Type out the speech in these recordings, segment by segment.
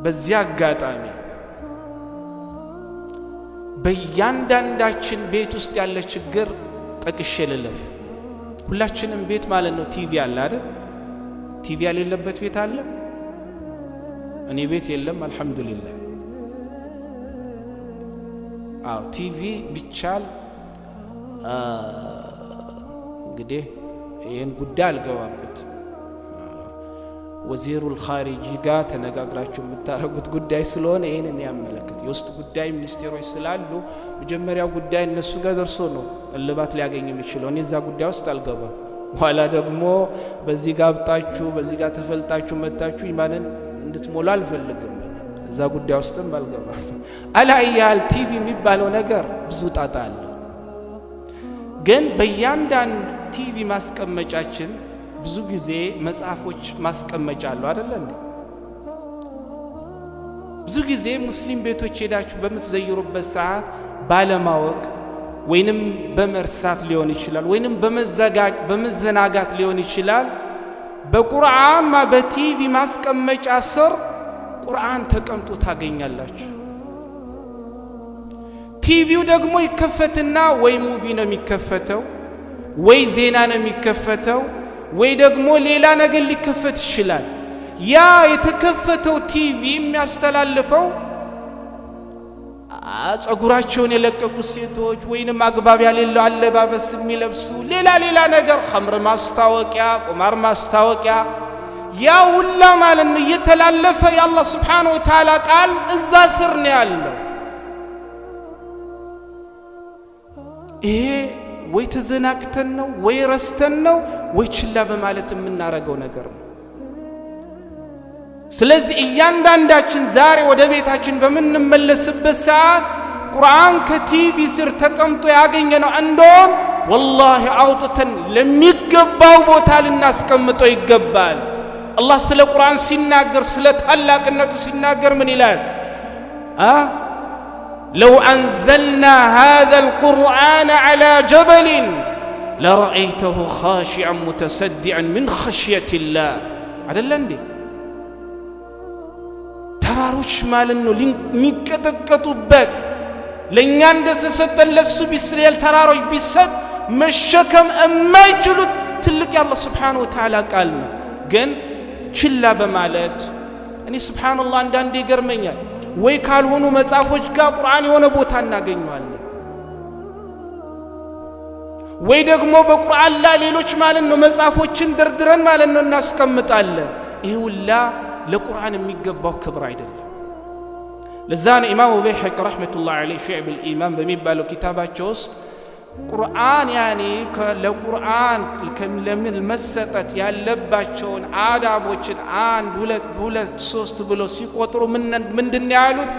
በዚያ አጋጣሚ በእያንዳንዳችን ቤት ውስጥ ያለ ችግር ጠቅሼ ልለፍ። ሁላችንም ቤት ማለት ነው ቲቪ አለ አይደል? ቲቪ የሌለበት ቤት አለ? እኔ ቤት የለም፣ አልሐምዱሊላህ። አዎ ቲቪ ቢቻል እንግዲህ ይህን ጉዳይ አልገባበት፣ وزير الخارجي ጋር ተነጋግራችሁ የምታደርጉት ጉዳይ ስለሆነ ይህንን ያመለክት የውስጥ ጉዳይ ሚኒስቴሮች ስላሉ መጀመሪያው ጉዳይ እነሱ ጋር ደርሶ ነው እልባት ሊያገኝ የሚችለው። እኔ እዛ ጉዳይ ውስጥ አልገባም። በኋላ ደግሞ በዚህ ጋር አብጣችሁ በዚህ ጋር ተፈልጣችሁ መታችሁ ኢማንን እንድትሞላ አልፈልግም። እዛ ጉዳይ ውስጥም አልገባም። አላያል ቲቪ የሚባለው ነገር ብዙ ጣጣ አለው። ግን በእያንዳንድ ቲቪ ማስቀመጫችን ብዙ ጊዜ መጽሐፎች ማስቀመጫ አሉ አይደለ እንዴ? ብዙ ጊዜ ሙስሊም ቤቶች ሄዳችሁ በምትዘይሩበት ሰዓት ባለማወቅ ወይንም በመርሳት ሊሆን ይችላል፣ ወይንም በመዘናጋት ሊሆን ይችላል። በቁርአን በቲቪ ማስቀመጫ ስር ቁርአን ተቀምጦ ታገኛላችሁ። ቲቪው ደግሞ ይከፈትና ወይ movie ነው የሚከፈተው፣ ወይ ዜና ነው የሚከፈተው፣ ወይ ደግሞ ሌላ ነገር ሊከፈት ይችላል። ያ የተከፈተው ቲቪ የሚያስተላልፈው ጸጉራቸውን የለቀቁ ሴቶች ወይንም አግባብ ያሌለው አለባበስ የሚለብሱ ሌላ ሌላ ነገር፣ ኸምር ማስታወቂያ፣ ቁማር ማስታወቂያ፣ ያ ሁላ ማለት ነው እየተላለፈ የአላህ ስብሓነሁ ወተዓላ ቃል እዛ ስር ነው ያለው። ይሄ ወይ ተዘናግተን ነው፣ ወይ ረስተን ነው፣ ወይ ችላ በማለት የምናረገው ነገር ነው። ስለዚህ እያንዳንዳችን ዛሬ ወደ ቤታችን በምንመለስበት ሰዓት ቁርአን ከቲቪ ስር ተቀምጦ ያገኘነው እንደሆን ወላሂ አውጥተን ለሚገባው ቦታ ልናስቀምጠው ይገባል። አላህ ስለ ቁርአን ሲናገር፣ ስለ ታላቅነቱ ሲናገር ምን ይላል? لو أنزلنا هذا القرآن على جبل لرأيته خاشعا متصدعا من خشية الله። አይደለ እንዴ? ተራሮች ማለት ነው የሚቀጠቀጡበት ለእኛ እንደተሰጠን ለሱ ቢስራኤል ተራሮች ቢሰጥ መሸከም የማይችሉት ትልቅ የአላህ ስብሓነሁ ወተዓላ ቃል ነው። ግን ችላ በማለት እኔ ስብሓነላህ አንዳንዴ ይገርመኛል። ወይ ካልሆኑ መጽሐፎች ጋር ቁርአን የሆነ ቦታ እናገኘዋለን፣ ወይ ደግሞ በቁርአን ላይ ሌሎች ማለት ነው መጽሐፎችን ደርድረን ማለት ነው እናስቀምጣለን። ይህ ሁላ ለቁርአን የሚገባው ክብር አይደለም። ለዛ ነው ኢማሙ በይሐቂ ረሕመቱላህ ዐለይህ ሹዕብ ልኢማን በሚባለው ኪታባቸው ውስጥ ቁርአን ያኔ ለቁርአን ለምን መሰጠት ያለባቸውን አዳቦችን አንድ ሁለት ሁለት ሶስት ብሎ ሲቆጥሩ ምንድን ያሉት?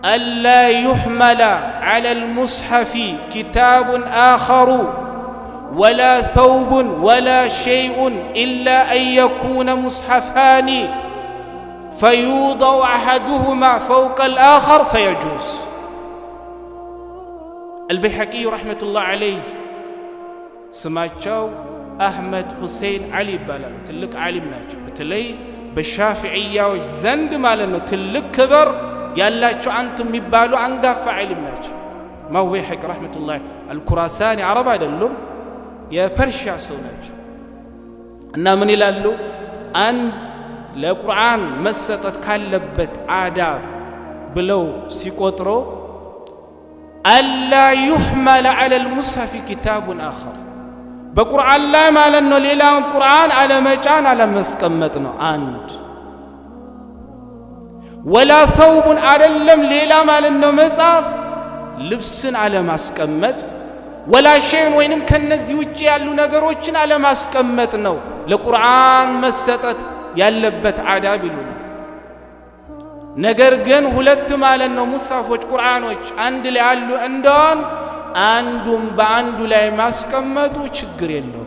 ألا يحمل على المصحف كتاب آخر ولا ثوب ولا شيء إلا أن يكون مصحفان فيوضع أحدهما فوق الآخر فيجوز። አልበይሐቂዩ ረሕመቱላህ ዐለይህ ስማቸው አሕመድ ሁሴን ዓሊ ይባላሉ። ትልቅ ዓሊም ናቸው። በተለይ በሻፊዕያዎች ዘንድ ማለት ነው ትልቅ ክብር ያላቸው አንቱ የሚባሉ አንጋፋ ዓሊም ናቸው። ኢማሙ በይሐቂ ረሕመቱላህ አልኩራሳኒ አረብ አይደሉም፣ የፐርሺያ ሰው ናቸው። እና ምን ይላሉ? አንድ ለቁርአን መሰጠት ካለበት አዳብ ብለው ሲቆጥሮ ألا يحمل على المصحف كتاب آخر፣ በቁርአን ላይ ማለት ነው ሌላውን ቁርአን አለመጫን አለመስቀመጥ ነው። አንድ ولا ثوب አደለም ሌላ ማለት ነው መጽሐፍ ልብስን አለማስቀመጥ፣ ولا شيء ወይንም ከነዚህ ውጭ ያሉ ነገሮችን አለማስቀመጥ ነው ለቁርአን መሰጠት ያለበት አዳብ ይሉናል። ነገር ግን ሁለት ማለት ነው ሙሳፎች ቁርአኖች አንድ ላይ ያሉ እንደሆን አንዱም በአንዱ ላይ ማስቀመጡ ችግር የለውም።